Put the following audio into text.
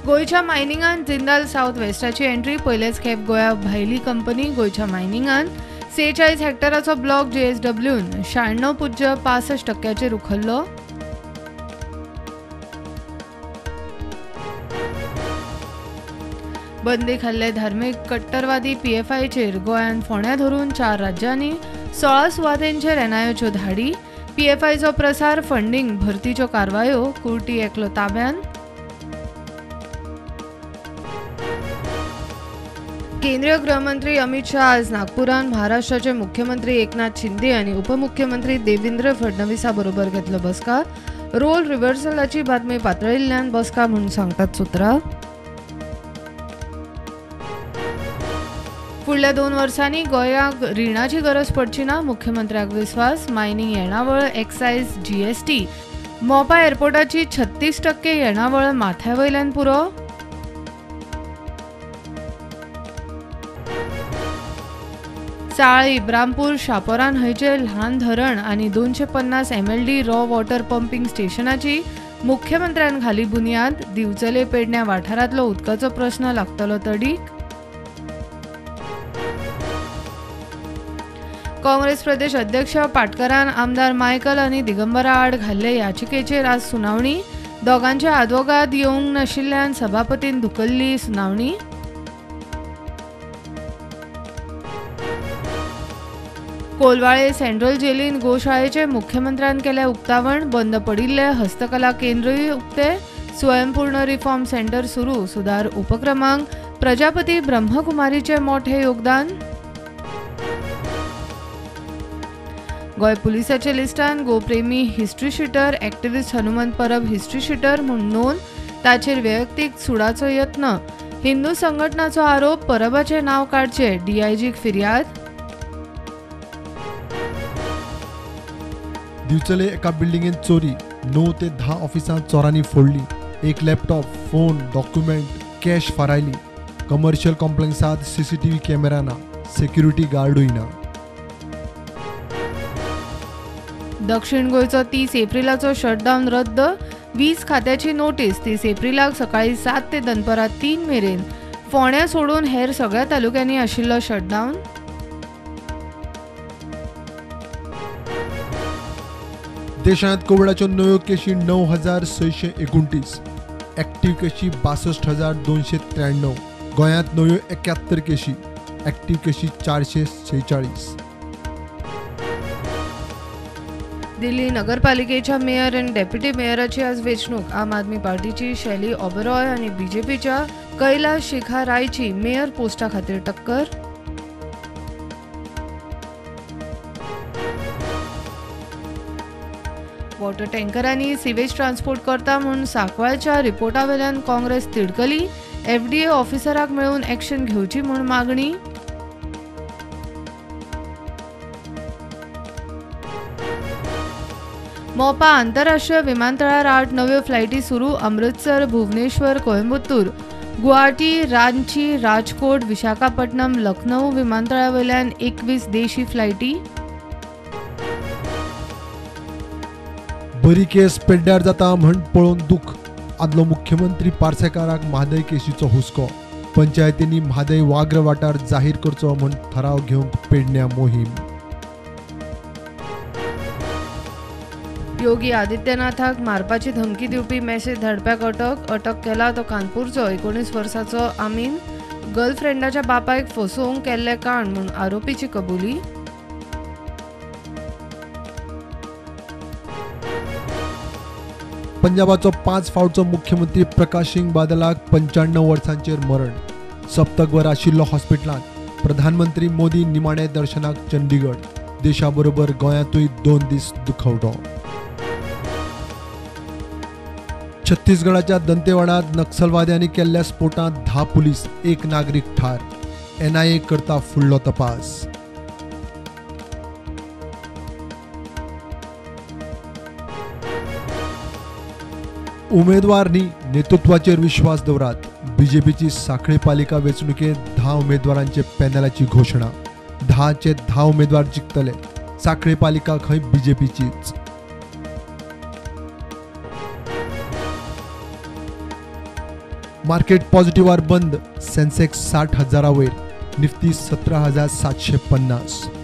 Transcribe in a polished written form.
गोंयच्या मायनिंगान Jindal south वेस्टाची entry. पयलेच खेप गोंया भायली कंपनी गोंयच्या मायनिंगान 46 हेक्टराचो ब्लॉक जेएसडब्ल्यून 96.65% उखल्लो. बंदी खाल्ले धार्मीक कट्टरवादी पीएफआयचेर गोंयांत फोंड्या धरून 4 राज्यांनी 16 सुवातेंचेर एनआयएच्यो धाडी. पीएफआयचो प्रसार, फंडींग, भरतीच्यो कारवायो, कुर्टी एकलो ताब्यान. केंद्रीय गृहमंत्री अमित शाह आज नागपुरान महाराष्ट्राचे मुख्यमंत्री एकनाथ शिंदे आणि उपमुख्यमंत्री देवेंद्र फडणवीसा बरोबर घेतलो बसका. रोल रिव्हर्सलाची बातमी पातळिल्ल्यान बसका म्हूण सांगतात सुत्रां. फुडल्या 2 वर्सांनी गोंयाक रिणाची गरज पडची ना, मुख्यमंत्र्याक विस्वास. मायनिंग येणावळ, एक्सायज, जीएसटी, मोपा एअरपोर्टाची 36% येणावळ माथ्या वयल्यान पुरो. चाळ, इब्रामपूर, शापोरा न्हंयचेर ल्हान धरण आनी 250 MLD raw water pumping स्टेशनाची मुख्यमंत्र्यान घाली बुन्याद. दिवचले पेडण्या वाठारांतलो उदकाचो प्रस्न लागतलो तडीक. काँग्रेस प्रदेश अध्यक्ष पाटकरान आमदार मायकल आनी दिगंबरा आड घाल्ले याचिकेचेर आज सुनावणी. दोगांचे आदवोगाद येवंक नाशिल्ल्यान सभापतीन धुकल्ली सुनावणी. कोलवाळे सेंट्रल जेलीन गोशाळेचे मुख्यमंत्र्यान केले उक्तावण. बंद पडिल्ले हस्तकला केंद्रूय उक्ते. स्वयंपूर्ण रिफॉर्म सेंटर सुरू. सुधार उपक्रमांक प्रजापती ब्रह्मकुमारीचे मोठे योगदान. Goa पुलिसाच्या लिस्टान गोप्रेमी history sheeter activist Hanumant Parab history sheeter म्हूण नोंद. ताचेर वैयक्तीक सुडाचो यत्न. हिंदू संघटनाचो आरोप. परबाचें नांव काडचें, डीआयजीक फिर्याद. दिवचले एका बिल्डिंगेंत चोरी. 9 ते 10 ऑफिसां चोरांनी फोडली. एक लॅपटॉप, फोन, डॉक्युमेंट, कॅश फारायली. कमर्शियल कॉम्प्लेक्सांत सीसीटीव्ही कॅमेरा ना, सेक्युरिटी गार्डूय ना. दक्षिण गोंयचो 30 एप्रिलाचो शटडावन रद्द. वीज खात्याची नोटीस. 30 एप्रिलाक सकाळी 7 ते दनपरां 3 मेरेन फोंड्या सोडून हेर सगळ्या तालुक्यांनी आशिल्लो शटडावन. देशांत कोविडाच्यो नव्यो केशी 9629, ऍक्टिव्ह केशी 62,293. गोंयांत नव्यो 71 केशी, ऍक्टिव्ह केशी 446. दिल्ली नगरपालिकेच्या मेयर आनी डेप्युटी मेयराची आज वेंचणूक. आम आदमी पार्टीची शैली ओबेरॉय आनी बीजेपीच्या कैलाश शिखा रायची मेयर पोस्टा खातीर टक्कर. वॉटर टँकरांनी सिवेज ट्रान्सपोर्ट करता म्हूण सांकवाळच्या रिपोर्टा वेल्यान काँग्रेस तिडकली. एफडीए ऑफिसराक मेळून एक्शन घेवची म्हूण मागणी. मोपा आंतरराष्ट्रीय विमानतळार 8 नव्यो फ्लायटी सुरू. अमृतसर, भुवनेश्वर, कोयंबतूर, गुवाहाटी, रांची, राजकोट, विशाखापट्टणम, लखनौ विमानतळा वयल्यान 21 देशी फ्लायटी. बरी केस पेड्ड्यार जाता म्हण पळोवन दुख. आदलो मुख्यमंत्री पार्सेकाराक म्हादय केशीचो हुस्को. पंचायतींनी म्हादय वाघ्र वाठार जाहीर करचो म्हण थाराव घेवंक पेडण्या मोहीम. योगी आदित्यनाथाक मारपाची धमकी दिवपी मॅसेज धाडप्याक अटक. अटक केला तो कानपूरचो 19 वर्साचो आमीन. गर्लफ्रेंडाच्या बापायक फसोवंक केल्लें काण म्हूण आरोपीची कबुली. पंजाबाचो 5 फावटचो मुख्यमंत्री प्रकाश सिंग बादलाक 95 वर्सांचेर मरण. सप्तकभर आशिल्लो हॉस्पिटलांत. प्रधानमंत्री मोदी निमाणे दर्शनाक चंडीगड. देशाबरोबर गोंयांतूय 2 दीस दुखवटो. छत्तीसगडाच्या दंतेवाडात नक्षलवाद्यांनी केल्ल्या स्फोटांत 10 पुलीस, 1 नागरीक ठार. एनआयए करता फुडलो तपास. उमेदवार न्ही, नेतृत्वाचेर विश्वास दवरात. बीजेपीची सांखळी पालिका वेंचणुकेंत 10 उमेदवारांचे पॅनलाची घोशणा. 10चे 10 उमेदवार जिखतले. सांखळी पालिका खंय बीजेपीचीच. मार्केट पॉझिटिव्हार बंद. सेन्सेक्स 60 हजारा वयर, निफ्टी 17,750.